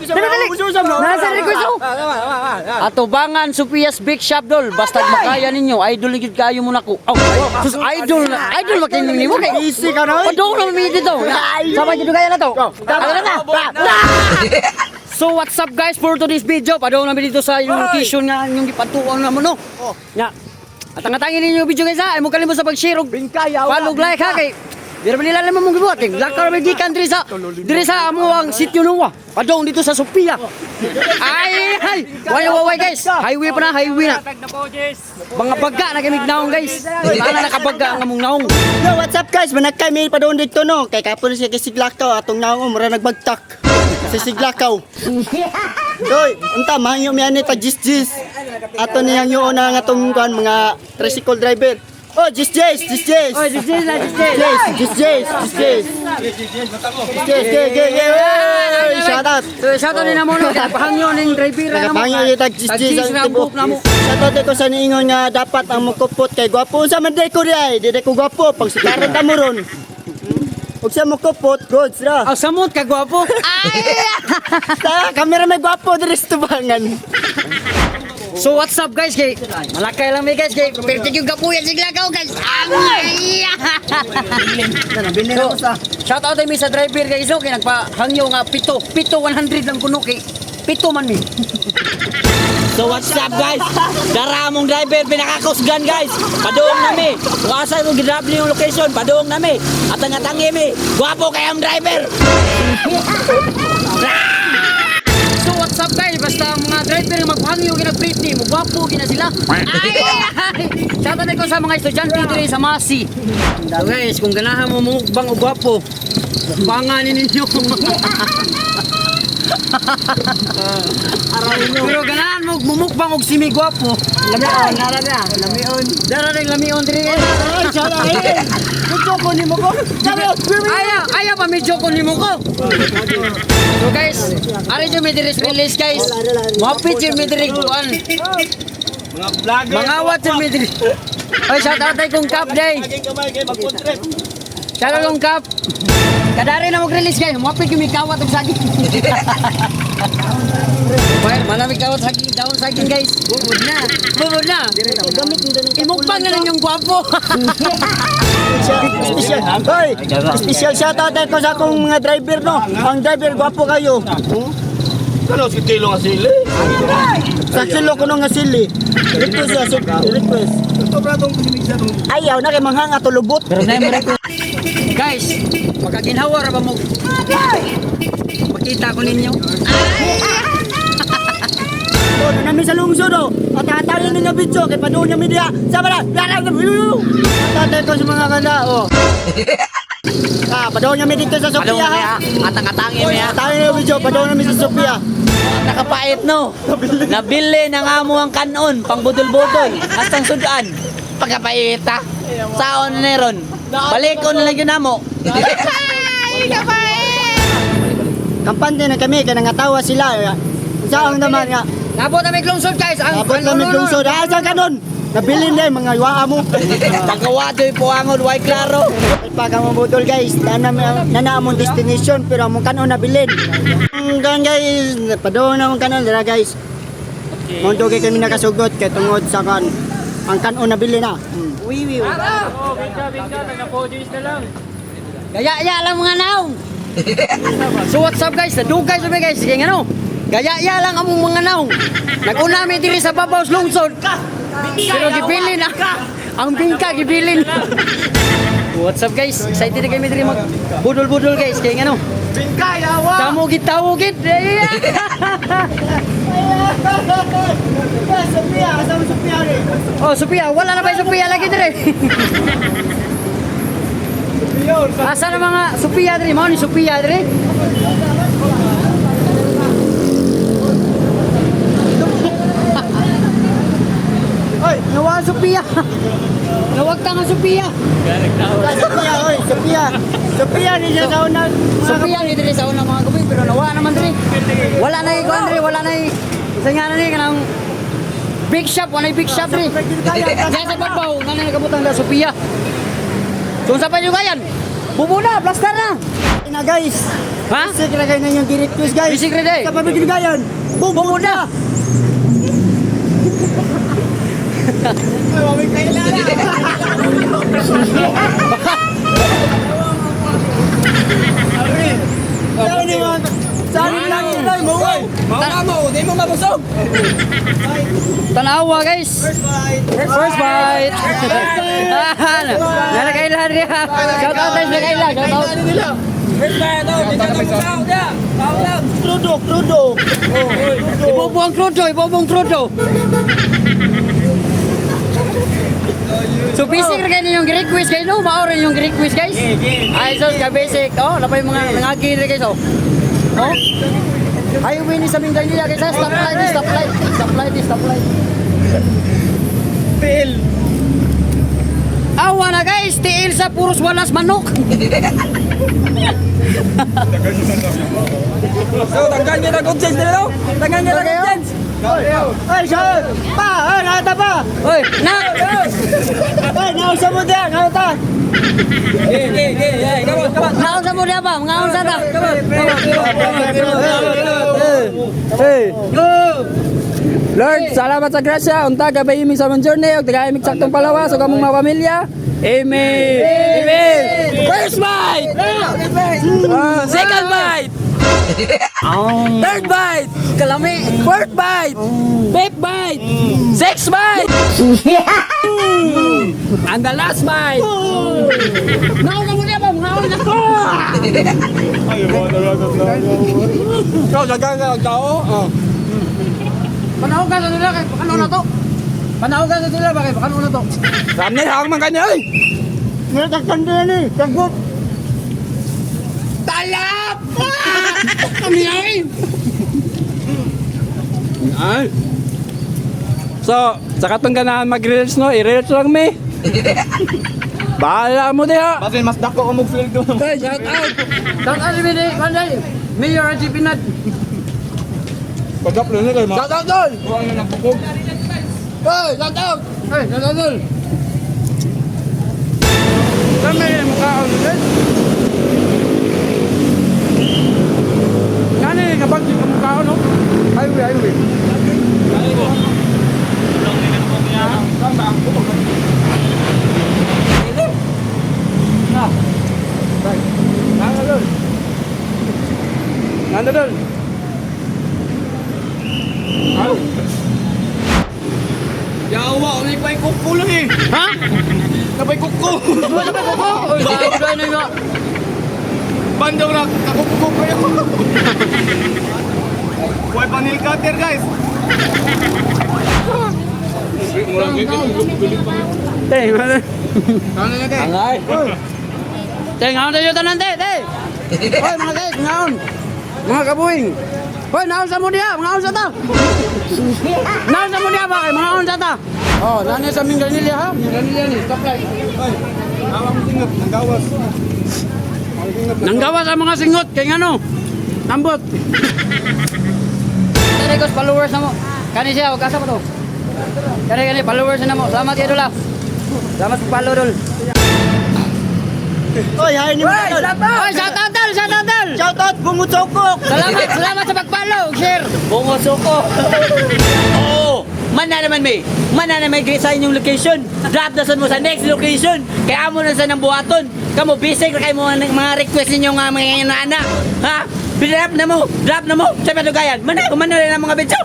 Dali, dali. Nasa request oh. Atubangan Sofia's Big Shop dol. Basta makaya ninyo, idol gid kayo mo nako. Oh, sus idol na, idol ba kayo nimo kay? Easy ka na, oy. Padung na mi dito. Sabay gid kaya na to. Ano na? So what's up guys for today's video? Padung namin dito sa inyong location nga inyong gipatuon na mo no. Nga. Atang-atangin ninyo yung video guys ha. Ay mo kalimot sa pag-share og follow like ha kay Dira ba nila naman mong gibuhat kay lakaw ra gikan diri sa amo ang sitio nuwa. Padung dito sa Sophia. Ay ay. Way way way guys. Highway pa na, highway na. Mga bagga na kami naong guys. Mana nakabagga ang among naong. Yo, what's up guys? Managkay may pa doon dito no. Kay kapon siya kay Siglakaw atong naong mura nagbagtak. Sa Siglakaw. Hoy, unta mangyo mi ani ta jis jis. Ato niyang yuon na nga atong kuan mga tricycle driver. Oh, jis jis, jis jis. Oy, jis jis na jis jis. Jis jis, jis jis. Jis jis, ge ge ge. Oy, Shout out. So, shout out ni namo no kay pahangyo ning driver na namo. Nagapangyo yung tag jis jis Tag-jis na ang buhok namo. Shout out ko sa niingon nga dapat ang mukupot kay gwapo sa man ko di ay. Di ko gwapo pag sikaran ta mo ron. Ug sa mukupot, goods ra. Aw samot ka gwapo. Ay! Sa kamera may gwapo diri sa tubangan. So what's up guys kay malakay lang mi guys kay pertig yung kapuyan sigla ka guys. Ay! So, shout out mi sa driver guys no kay nagpahangyo nga pito, pito 100 lang kuno kay pito man mi. So what's up guys? Dara among driver pinakakusgan guys. Paduong nami. Kung asa mo gidrap yung location, paduong nami. Atang-atangi mi. Gwapo kay ang driver. So what's up guys? Basta ang mga driver nga magpahangyo kay nagpriti, mo gwapo gina sila. Ay! Shout out ko sa mga estudyante diri sa Masi. So guys, kung ganahan mo mukbang og gwapo, mukbangan ninyo. Pero ganahan mo mumukbang og simi gwapo. Lamion, nara na. Lamion. Dara rin lamion diri. Ay, shout out. Gusto ko nimo ko. Sabi, Ayaw, ayaw pa medyo ko nimo ko. So guys, ari jud mi diri sa release guys. Mapit jud mi diri kuan. Mga vlogger. Mga wat jud mi diri. Oy, shout out tay kong cup day. Shout out kong cup. Kadari na mag-release guys. Mapit jud mi kawat og saging. Well, manami kawat saging, daon saging guys. Bubod na. Bubod na. Gamit mo din Imukbang na lang yung gwapo. Special. Hoy, special shout out ko sa akong mga driver no. Ang driver gwapo kayo. Kano si kilo nga sili? Sa kilo ko nga sili. Request siya, request. Ito bratong pinigsa tong Ayaw na kay manghanga to lubot. Guys, makaginhawa ra ba mo? Makita ko ninyo. Oh, nami sa lungsod oh. At atawin ninyo video kay paduon niya media. Sama na. Tatay ko sa mga kanda oh. Ah, paduon niya dito sa Paduong Sophia nami ha. ha. Atang-atangi mi ha. Atawin niyo video, paduon nami sa Sophia. Nakapait no. Nabili na nga mo ang kanon, pang budol-budol, hastang sudan. Pagkapaita. Saon na ron. Balikon na lang yun namo. Kampante na kami kay nangatawa sila. Saong naman nga. Nabot na may lungsod guys. Ang Abot na may lungsod. Ah, sa kanon. Nabilin na mga yuwa mo. Pagkawadoy puangon, way klaro. Pag ang mabudol guys, na na among destination pero among kanon nabilin. Ang gan guys, padoon na among kanon dira guys. Mundo kay kami nakasugot kay tungod sa kan ang kanon nabili na. Gaya-ya lang mga naong. So what's up guys? Nadugay sa guys. Sige nga no. Gaya-ya lang among mga naong. Naguna mi diri sa babaw sa lungsod. Pero gibilin na. Ang bingka gibilin. What's up guys? Excited na kami diri mag budol-budol guys. Kaya nga no. Bingka yawa. Damo gid tawo gid. Sophia, asa mo Sophia ni? Oh, Sophia, wala na ba yung Sophia lagi diri? Asa na mga Sophia diri? Mao ni Sophia diri? Oy, Nawa Sophia. Nawag ta nga Sophia. Sophia, oy, Sophia. Sophia ni siya sa una. Sophia ni diri sa una mga gabi pero nawa naman diri. Wala na ikuan diri, wala na isa nga na ni kanang big shop, wala big shop diri. Diyan sa babaw, nga na nakabutang na Sophia. So unsa pa yung kayan? Bubo na, plaster na. Na guys. Ha? Basic ra kayo na yung request guys. Basic ra day. Sa pabigigayan. Bubo na. Sorry lang ito, mo. Mao mo, di mo mabusog. Tanawa guys. First bite. First bite. Nalakailan niya. Shout out guys, nakaila. Shout out. First bite, oh, di ka mabusog dia. Tao lang. Crudo, crudo. Ibobo ang crudo, ibobo ang crudo. So basic ra kayo yung request guys, no? Mao rin yung request guys. Ay sos ka basic. Oh, napay mga nangagi rin guys oh. Oh. Highway ni sa Mindanao guys, ha? Stop light, stop light. Stop light, stop light. Bill. Awa na guys, tiil sa puros walas manok. So, tanggal niya na good sense nila, no? Tanggal niya na good sense. Ay, sir. Pa, ay, nakata pa. Oy, na. Ay, nausa mo diyan, nakata. Okay, okay, okay. Yeah, come on, come on. Naon sa mo diya ba? Mga unsa ta? Come on, come on, come on, come on. Hey. Lord, salamat sa grasya. Unta gabay imig sa among journey ug tagay imig saktong palawas ug among mga pamilya. Amen. Amen. First bite. Second bite. Third bite. Kalami. Fourth bite. Fifth bite. Sixth bite. And the last bite. Naon sa mo diya ba? Mga unsa ko. Ikaw, dagan ka tao. Oh. Panahon ka sa nila kay ano na to? Panahon ka sa nila ba kay ano na to? Ramnel, hawak man kanya, oy. Natakan din ni, tagot. Talap! Kami ay. Ay. So, sa katong ganahan mag-reels no, i-reels lang mi. Bahala mo diha. Basin, mas dako ka mag-feel doon. Hey, shout out. Shout out si Mini, Panday. Mayor Haji Pinad. Pagkap lang kayo, Shout out dol. Kuha na ng bukog. Hey, shout out. Hey, shout out dol. Kami mukhaon din. Kani kapag di ka mukhaon no? Highway, highway. Nando dol. Yawa, unay pa yung kuko lang eh. Ha? Napay kuko. Wala ba ko? Oy, wala na nga. Bandaw na, kakukuko pa yun. Huwag pa nail cutter, guys. Te, Angay. Te, ngaon tayo tanan te, te. Hoy mga guys, ngaon. Mga kabuing. Hoy, naon sa mo diha? Mga unsa ta? Naon sa mo diha ba kay mga unsa ta? Oh, nani sa Mindanao ha? Mindanao ni, stop light. Awang singot, nanggawas. Nanggawas ang mga singot kay ngano? Ambot. Kani followers na mo. Kani siya, og asa pa to? Kani kani followers na mo. Salamat kay Dula. Salamat sa follow dol. Oy, hay ni mo. Oy, shout out dol, shout out dol. Shout out Bumutsokok. Salamat, salamat sa pag-follow, share. Bungo suko. Oo. Mana naman may. Mana na may sa inyong location. Drop na mo sa next location. Kaya amo na sa nang buhaton. Kamo bisig ra kay mo mga request ninyo nga mga anak. Ha? Drop na mo. Drop na mo. Sa padugayan. Mana ko man na mga bitso.